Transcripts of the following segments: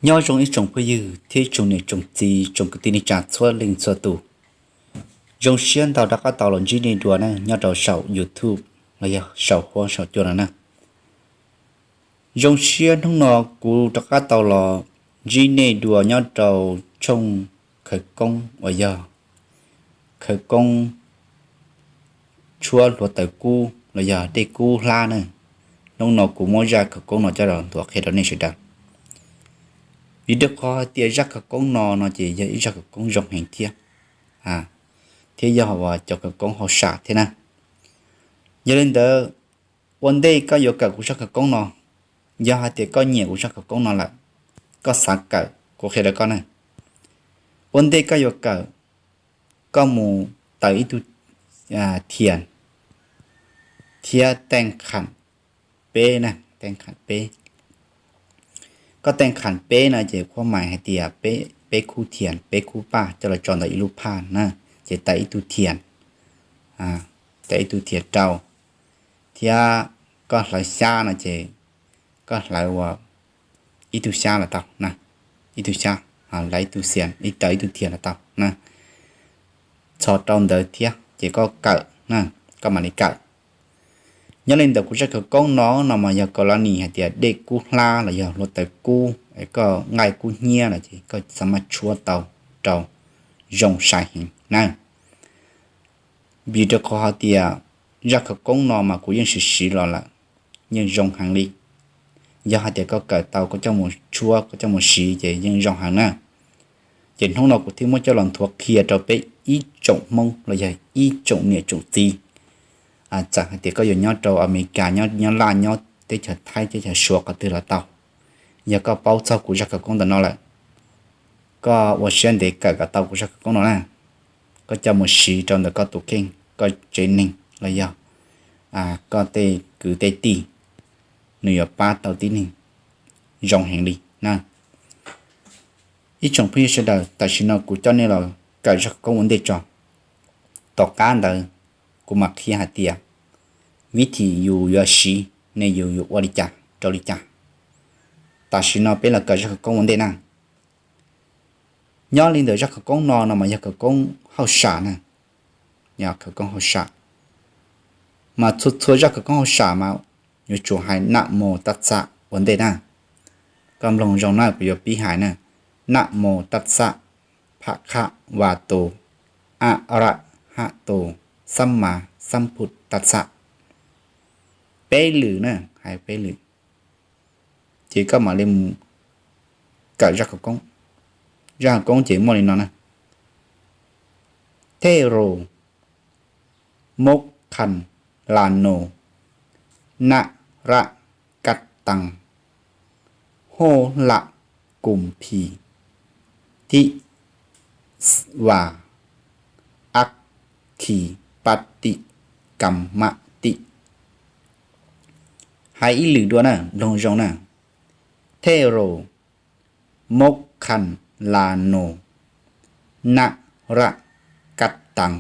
Nyob zoo ib tsoom phooj ywg thiab ib tsoom niam tsoom txiv tsoom kwv tij neej tsa txhua leej txhua tus. Zoo siab ntau rov qab tau los ntsib nej dua na nyob rau saum YouTube los yog saum huab saum cua no na. Zoo siab hnub no kuv rov qab tau los ntsib nej dua nyob rau tshooj khawv koob uas yog khawv koob tshuab hluav taws kub los yog dej kub hlab na. Hnub no kuv muab zaj khawv koob no coj los nthuav qhia rau nej sawv daws. Vim rau qhov hais tias zaj khawv koob no no ces yog ib zaj khawv koob zoo heev thiab, thiab yog cov khawv koob hauj sam thiab na. Yog li ntawd, ua ntej koj yuav kawm kuv zaj khawv koob no, yog hais tias koj nyiam kuv zaj khawv koob no lawm, koj xav kawm kuv qhia rau koj na. Ua ntej koj yuav kawm, koj mus taws ib tug thias thiab teej kham peb na, teej kham peb. Koj teej kham peb no ces khuab mais hais tias peb khub thias, peb khub paj coj los tso ntawm ib lub phaj na, ces taws ib tug thias, taws ib tug thias rau, thiab koj hlawv xyab no ces koj hlawv ua ib tug xyab los tau na, ib tug xyab, hlawv ib tug xias, ib taws ib tug thias los tau na. Txhos rau ntawd thiab ces koj kawm na, koj mam li kawm. Nyob li ntawm kuv zaj khawv koob no no mas yog kaus la nis hais tias dej kub hlab los yog hluav taws kub, koj nqaij kub hnyiab los ces koj xav mas tshuab tau rau zoo sai heev na. Vim rau qhov hais tias zaj khawv koob no mas kuv yeej siv siv los lawm, yeej zoo heev li. Yog hais tias koj kawm tau koj coj mus tshuab koj coj mus siv ces yeej zoo heev na. Ces hnub no kuv thiaj muab coj los nthuav qhia rau peb ib tsoom Hmoob los yog ib tsoom niam tsoom txiv. Txawm hais tias koj yuav nyob rau Amelikas, nyob Nyab Laj, nyob teb chaws Thaib, teb chaws Suav qhov twg los tau, yog koj paub txog kuv zaj khawv koob ntawm no lawm, koj ua siab ntev kawm kom tau kuv zaj khawv koob no na. Koj coj mus siv rau ntawm koj tus kheej, koj tsev neeg los yog koj tej kwv tej tij, nws yuav pab tau tib neeg zoo heev li na. Ib tsoom phooj ywg sawv daws, tam sim no kuv coj nej los kawm zaj khawv koob ua ntej tso. Tom qab ntawd kuv mam qhia hais tias vib thim yus yuav siv ne yus yuav ua li cas rau li cas. Tam sim no peb los kawm zaj khawv koob ua ntej na. Nyob li ntawm zaj khawv koob no no mas yog khawv koob hauj sam na, yog khawv koob hauj sam. Mas txhua txhua zaj khawv koob hauj sam mas yuav tsum hais nam mos tab xaj ua ntej na. Koj mloog zoo na, kuv yuav pib hais na. Nam mos tab xaj, phaj khaj, va tos, a raj, haj tos, xab mas, xab phum tab xaj. Peb lwm na, hais peb lwm. Ces koj mam li mus kawm zaj khawv koob. Zaj khawv koob ces muaj li no na: Thej ros, mob khas las nos, naj raj kab taas, hoj lam koos phis, thij vas, ab khis pab tim, kas mab tim. Hais ib lwm dua na, mloog zoo na. Thej ros, mob khas las nos, naj raj kab taas,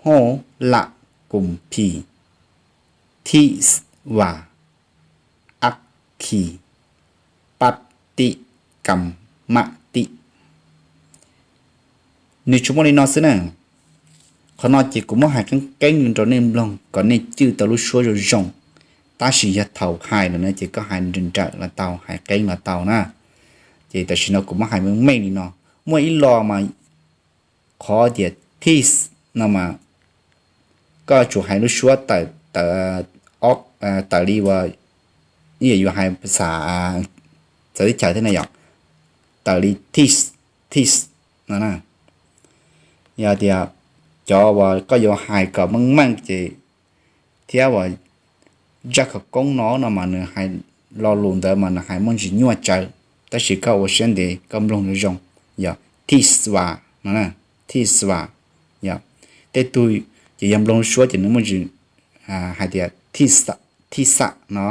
hoj lam koos phis, thij vas, ab khis pab tim, kas mab tim. Nws tsuas muaj li no xwb na. Qhov no ces kuv muab hais qeeb qeeb rau nej mloog kom nej cwj tau lub suab zoo zoo. Tab sis yog thaum hais lawm no ces koj hais nrawm nrawm los tau, hais qeeb los tau na. Ces tam sim no kuv muab hais meej meej li no. Muaj ib lo mas qhov tias thij no mas koj tsuas hais lub suab tawm, tawm li uas ib yam yuav hais phas xas txawv teb chaws thiab na yom, tawm li thij, thij no na. Yog tias cov uas koj yuav hais kom meej meej ces, thiab uas zaj khawv koob no no mas nws hais lo lus ntawd mas nws hais muaj ntsis nyuaj tsawv, tab sis koj ua siab ntev koj mloog zoo zoo, yog thij vas no, thij vas, yog tej tug ces yog mloog lub suab ces nws muaj ntsis hais tias thij xaj no,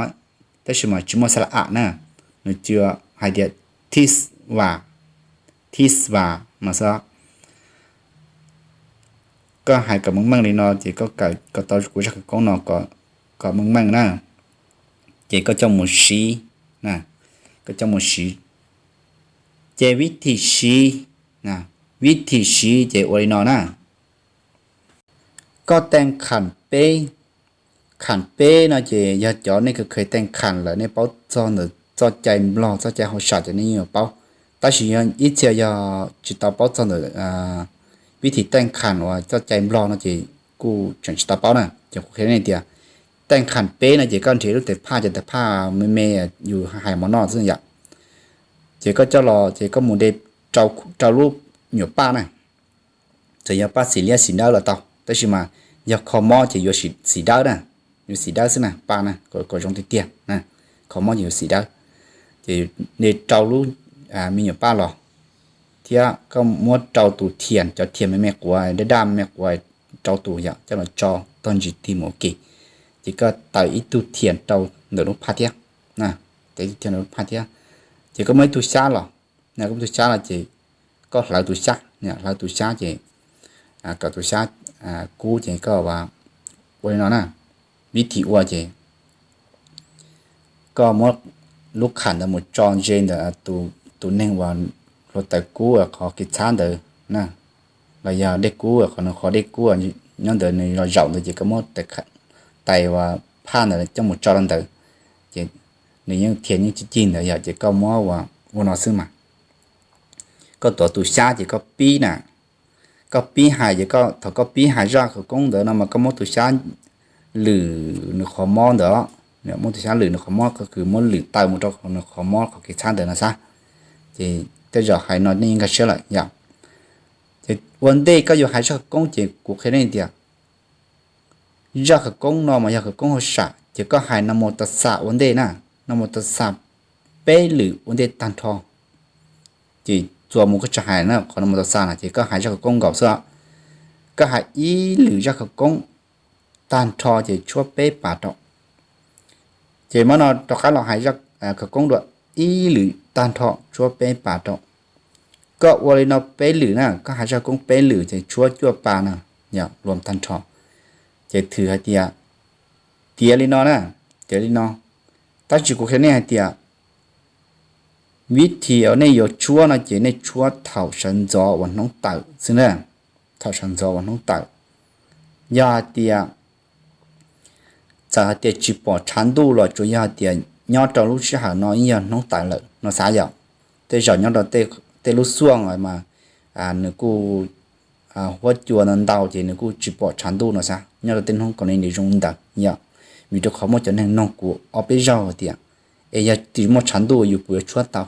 tab sis mas tsis muaj xab la am na, nws tsuas hais tias thij vas, thij vas no xwb. Koj hais kom meej meej li no ces koj kawm kom tau kuv zaj khawv koob no kom meej meej na. Ces koj coj mus siv, koj coj mus siv Ces vib thim siv, vib thim siv ces ua li no na. Koj teej kham peb, kham peb no ces yog cov nej kheev teej kham lawm nej paub txog ntawm txoj cai Nplog txoj cai hauj sam ces nej yeej yuav paub. Tab sis yog ib txhia yog tsis tau paub txog ntawm vib thim teej kham uas txoj cai Nplog no ces kuj tseem tsis tau paub na. Ces kuv qhia nej tias teej kham peb no ces koj nrhiav lub tais phaj, cov tais phaj me me yus hais mov noj xwb yom. Ces koj coj los ces koj mus de rau lub nyuam paj na. Txawm yog paj xim liab xim dawb los tau, tab sis mas yog kho mob ces yuav xim dawb na, yuav xim dawb xwb na, paj na, kom zoo tiag tiag, kho mob ces yuav xim dawb. Ces de rau lub me nyuam paj los, thiab koj muab rau tus thias, cov thias me me quav, daj daj me me quav, rau tus yom, coj los tso tog ntsis tig mus ua ke. Ces koj taws ib tug thias rau ntawm lub phaj thiab, taws ib tug thias rau lub phaj thiab. Ces koj muab ib tug xyab los, koj muab tus xyab los ces koj hlawv tus xyab, hlawv tus xyab ces kom tus xyab kub ces koj ua li no na. Vib thim ua ces koj muab lub kham ntawd mus tso ze ntawm tus neeg uas hluav taws kub qhov kev txhab ntawd na, los yog dej kub, qhov nws qhov dej kub nyob ntawd nws los zaum ntawd ces koj muab tais uas phaj ntawd coj mus tso rau ntawd, ces nws yeej thias yeej cig cig ntawd yom, ces koj muab ua, ua no xwb mas. Koj tuav tus xyab ces koj pib na, koj pib hais ces thaum koj pib hais zaj khawv koob ntawd no mas koj muab tus xyab lwm nws qhov mob ntawd, muab tus xyab lwm nws qhov mob, koj kws muab lwm taw mus rau nws qhov mob qhov kev txhab ntawd no xwb. Ces tej zaum hais no nej yeej nkag siab lawm yom. Ces ua ntej koj yuav hais zaj khawv koob ces kuv qhia nej tias zaj khawv koob no mas yog khawv koob hauj sam ces koj hais na mos tas xas ua ntej na, na mos tas xas peb lwm ua ntej tag nrho. Ces txuas mus koj tsis hais na qhov na mos tas xas no ces koj hais zaj khawv koob nkaus xwb. Koj hais ib lwm zaj khawv koob tag nrho ces tshuab peb pas rau. Ces muab no rov qab los hais khawv koob dua ib lwm tag nrho tshuab peb pas rau. Koj ua li no peb lwm na, koj hais zaj khawv koob peb lwm ces tshuab cuaj pas na, yog luam tag nrho. Ces thwm hais tias tiav li no na, tiav li no. Tab sis kuv qhia nej hais tias vib thim uas nej yuav tshuab no ces nej tshuab thaum sawv ntxov uas hnub tawm xwb na, thaum sawv ntxov uas hnub tawm. Yog hais tias txawm hais tias tsis pom tshav ntuj los tsuas yog hais tias nyob rau lub sij hawm no yeej yog hnub tawm lawm no xav yom. Tej zaum nyob rau tej lub xuaj mas nws kuj huab cua ntau ntau ces nws kuj tsis pom tshav ntuj no xav, nyob rau tej hnub kaus ni nws zoo ntawd yom. Vim rau qhov muaj cov neeg nug kuv ob peb zaug hais tias es yog tsis muaj tshav ntuj yus puas yuav tshuab tau?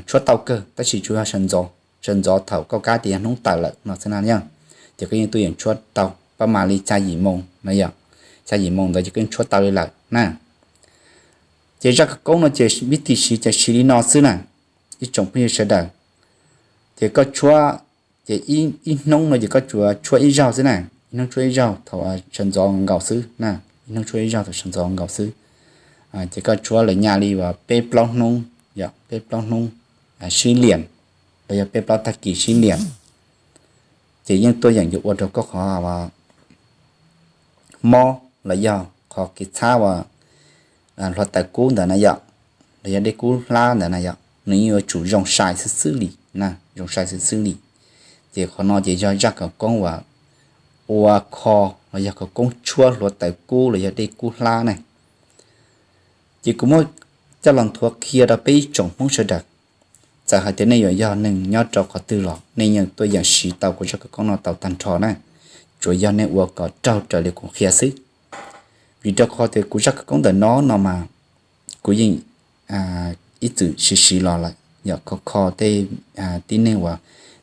Tshuab tau kawg, tab sis tsuas yog sawv ntxov, sawv ntxov thaum koj kab tias yog hnub tawm lawm no xwb na yom. Ces koj yeej tuaj yeem tshuab tau pab mam li xya yim moo no yom, xya yim moo ntawd ces koj yeej tshuab tau li lawm na. Ces zaj khawv koob no ces vib thim siv ces siv li no xwb na, ib tsoom phooj ywg sawv daws. Ces koj tshuab, ces ib hnub no ces koj tsuas tshuab ib zaug xwb na, ib hnub tshuab ib zaug thaum sawv ntxov nkaus xwb na, ib hnub tshuab ib zaug thaum sawv ntxov nkaus xwb. Ces koj tshuab lawm nyaj li uas peb plaub hnub, yog peb plaub hnub sib liam, los yog peb plaub tag kis sib liam, ces yeej tuaj yeem yuav ua rau koj qhov mob los yog qhov kev txhab uas hluav taws kub ntawd na yom, los yog dej kub hlab ntawd na yom, nws yeej yuav tsum zoo sai xwb xwb li na, zoo sai xwb xwb li. Ces qhov no ces yog zaj khawv koob uas ua kho los yog khawv koob tshuab hluav taws kub los yog dej kub hlab na. Ces kuv muab coj los nthuav qhia rau peb ib tsoom Hmoob sawv daws. Txawm hais tias nej yuav yog neeg nyob rau qhov twg los nej yeej tuaj yeem siv tau kuv zaj khawv koob no tau tag nrho na, tsuas yog nej ua kom raug raws li kuv qhia xwb. Vim rau qhov tias kuv zaj khawv koob ntawm no no mas kuv yeej ib txwm siv siv los lawm, yog kho kho tej tib neeg uas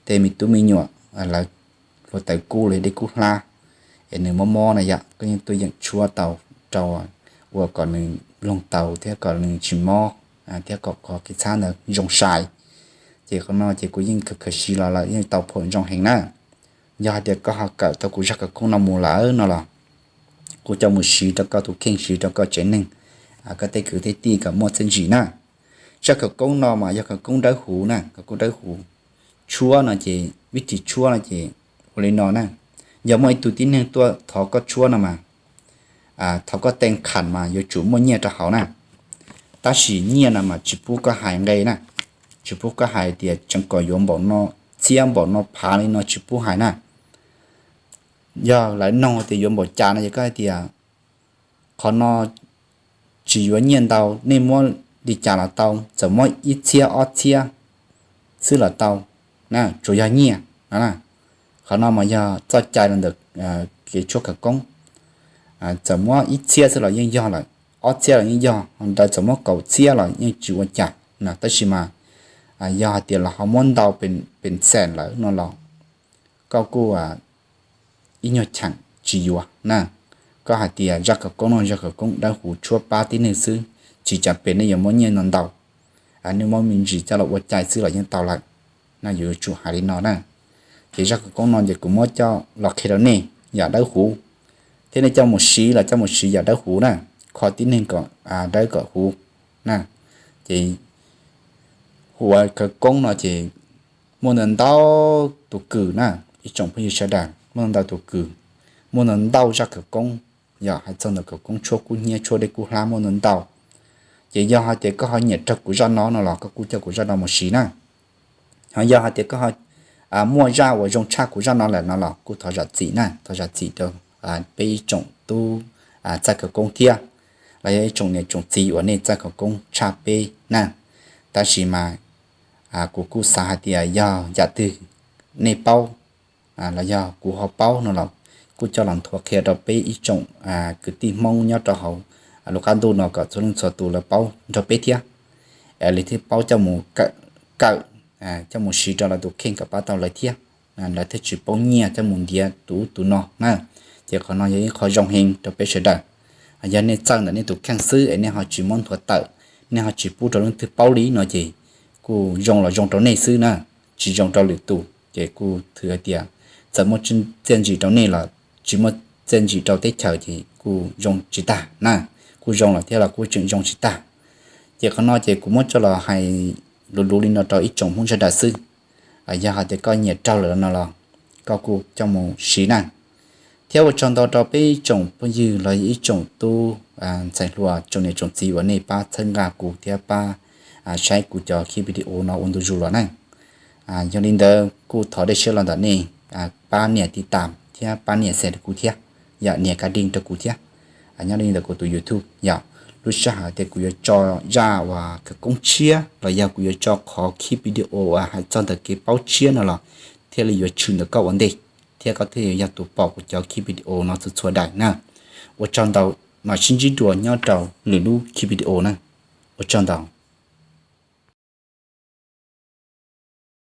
tej me tub me nyuam lawv hluav taws kub los yog dej kub hlab es nws mob mob na yom, koj yeej tuaj yeem tshuab tau rau ua kom nws loog taus thiab kom nws tsis mob, thiab kom qhov kev txhab ntawd zoo sai. Ces qhov no ces kuv yeej khaws khaws siv los lawm yeej tau phom zoo heev na. Yog hais tias koj ho kawm tau kuv zaj khawv koob no mus lawm no los kuv coj mus siv rau koj tus kheej, siv rau koj tsev neeg, koj tej kwv tej tij kom muaj txiaj ntsig na. Zaj khawv koob no mas yog khawv koob dawb huv na, khawv koob dawb huv. Tshuab no ces vib thim tshuab no ces ua li no na. Yog muaj ib tug tib neeg tuaj thov koj tshuab no mas, thov koj teej kham mas yuav tsum muaj nyiaj rau hauv na. Tab sis nyiaj no mas tsis pub koj hais nqe na, tsis pub koj hais tias tseem kom yuav npaum no, txhiab npaum no phav li no tsis pub hais na. Yog lawv nug tias yuav npaum cas no ces koj hais tias qhov no tsis yuav nyiaj ntau, nej muab li cas los tau, txawm muab ib txhiab ob txhiab xwb los tau, tsuas yog nyiaj no. Qhov no mas yog txoj cai los ntawm kev tshuab khawv koob. Txawm muab ib txhiab xwb los yeej yog lawm, ob txhiab los yeej yog, ho ntawd txawm muab kaum txhiab los yeej tsis ua cas no, tab sis mas yog hais tias los ho muab ntau pes xees lawm no los koj kuj ib nyuag cheem tsis yuav na. Koj hais tias zaj khawv koob no zaj khawv koob dawb huv tshuab pab tib neeg xwb, tsis cas pes nej yuav muab nyiaj no ntau, nej muab me ntsis coj los ua cai xwb los yeej tau lawm. No yuav tsum hais li no na. Ces zaj khawv koob no ces kuv muab coj los qhia rau nej yam dawb huv, thiab nej coj mus siv los coj mus siv yam dawb huv na, kho tib neeg kom dawb kom huv na. Ces ua khawv koob no ces muaj ntau ntau tus kws na, ib tsoom phooj ywg sawv daws, muaj ntau ntau tus kws, muaj ntau ntau zaj khawv koob, yog hais txog ntawm khawv koob tshuab kub hnyiab tshuab dej kub hlab muaj ntau ntau. Ces yog hais tias koj ho nyiam raug kuv zaj no no los koj kuj coj kuv zaj no mus siv na. Ho yog hais tias koj ho muaj zaj uas zoo tshaj kuv zaj no lawm no los kuj thov zam txim na, thov zam txim rau peb ib tsoom tub txawj khawv koob thiab, los yog ib tsoom niam tsoom txiv uas nej txawj khawv koob tshaj peb na. Tab sis mas kuv kuj xav hais tias yog yam twg nej paub los yog kuv ho paub no los kuj coj los nthuav qhia rau peb ib tsoom kwv tij Hmoob nyob rau hauv lub qab ntuj no kom txhua leej txhua tus lawv paub nrog peb thiab, es lawv thiaj paub coj mus kawm, coj mus siv rau lawv tus kheej kom pab tau lawv thiab. Lawv thiaj tsis paub nyiaj coj mus ntiav tus ub tus no na. Ces qhov no yog ib qho zoo heev rau peb sawv daws. Yog nej txawj ntawm nej tus kheej xwb es nej ho tsis muab nthuav tawm, nej ho tsis pub rau leej twg paub li no ces kuj zoo los zoo rau nej xwb na, tsis zoo rau lwm tus ces kuj thwm hais tias txawm muaj txiaj ntsig rau nej los tsis muaj txiaj ntsig rau teb chaws ces kuj zoo tsis tag na, kuj zoo los thiab los kuj tseem zoo tsis tag. Ces qhov no ces kuv muab coj los hais luv luv li no rau ib tsoom Hmoob sawv daws xwb. Yog hais tias koj nyiam raug lawm no los koj kuj coj mus siv na. Thiab ua tsaug ntau rau peb ib tsoom phooj ywg los yog ib tsoom tub ntxhais hluas tsoom niam tsoom txiv uas nej pab txhawb nqa kuv thiab pab saib kuv cov clip video no ua ntu zus los na. Yog li ntawd kuj thov dej siab los ntawm nej pab nias tiv tam thiab pab nias xes rau kuv thiab, yom, nias ka ding rau kuv thiab nyob li ntawm kuv tus YouTube yom. Lub sij hawm tias kuv yuav tso zaj uas khawv koob tshiab los yog kuv yuav tso qhov clip video uas hais txog ntawm kev paub tshiab no los thiaj li yuav tshwm ntawm koj ua ntej, thiab koj thiaj yuav yog tus pom kuv cov clip video no txhua txhua daim na. Ua tsaug ntau, mam sib ntsib dua nyob rau lwm lub clip video na. Ua tsaug ntau.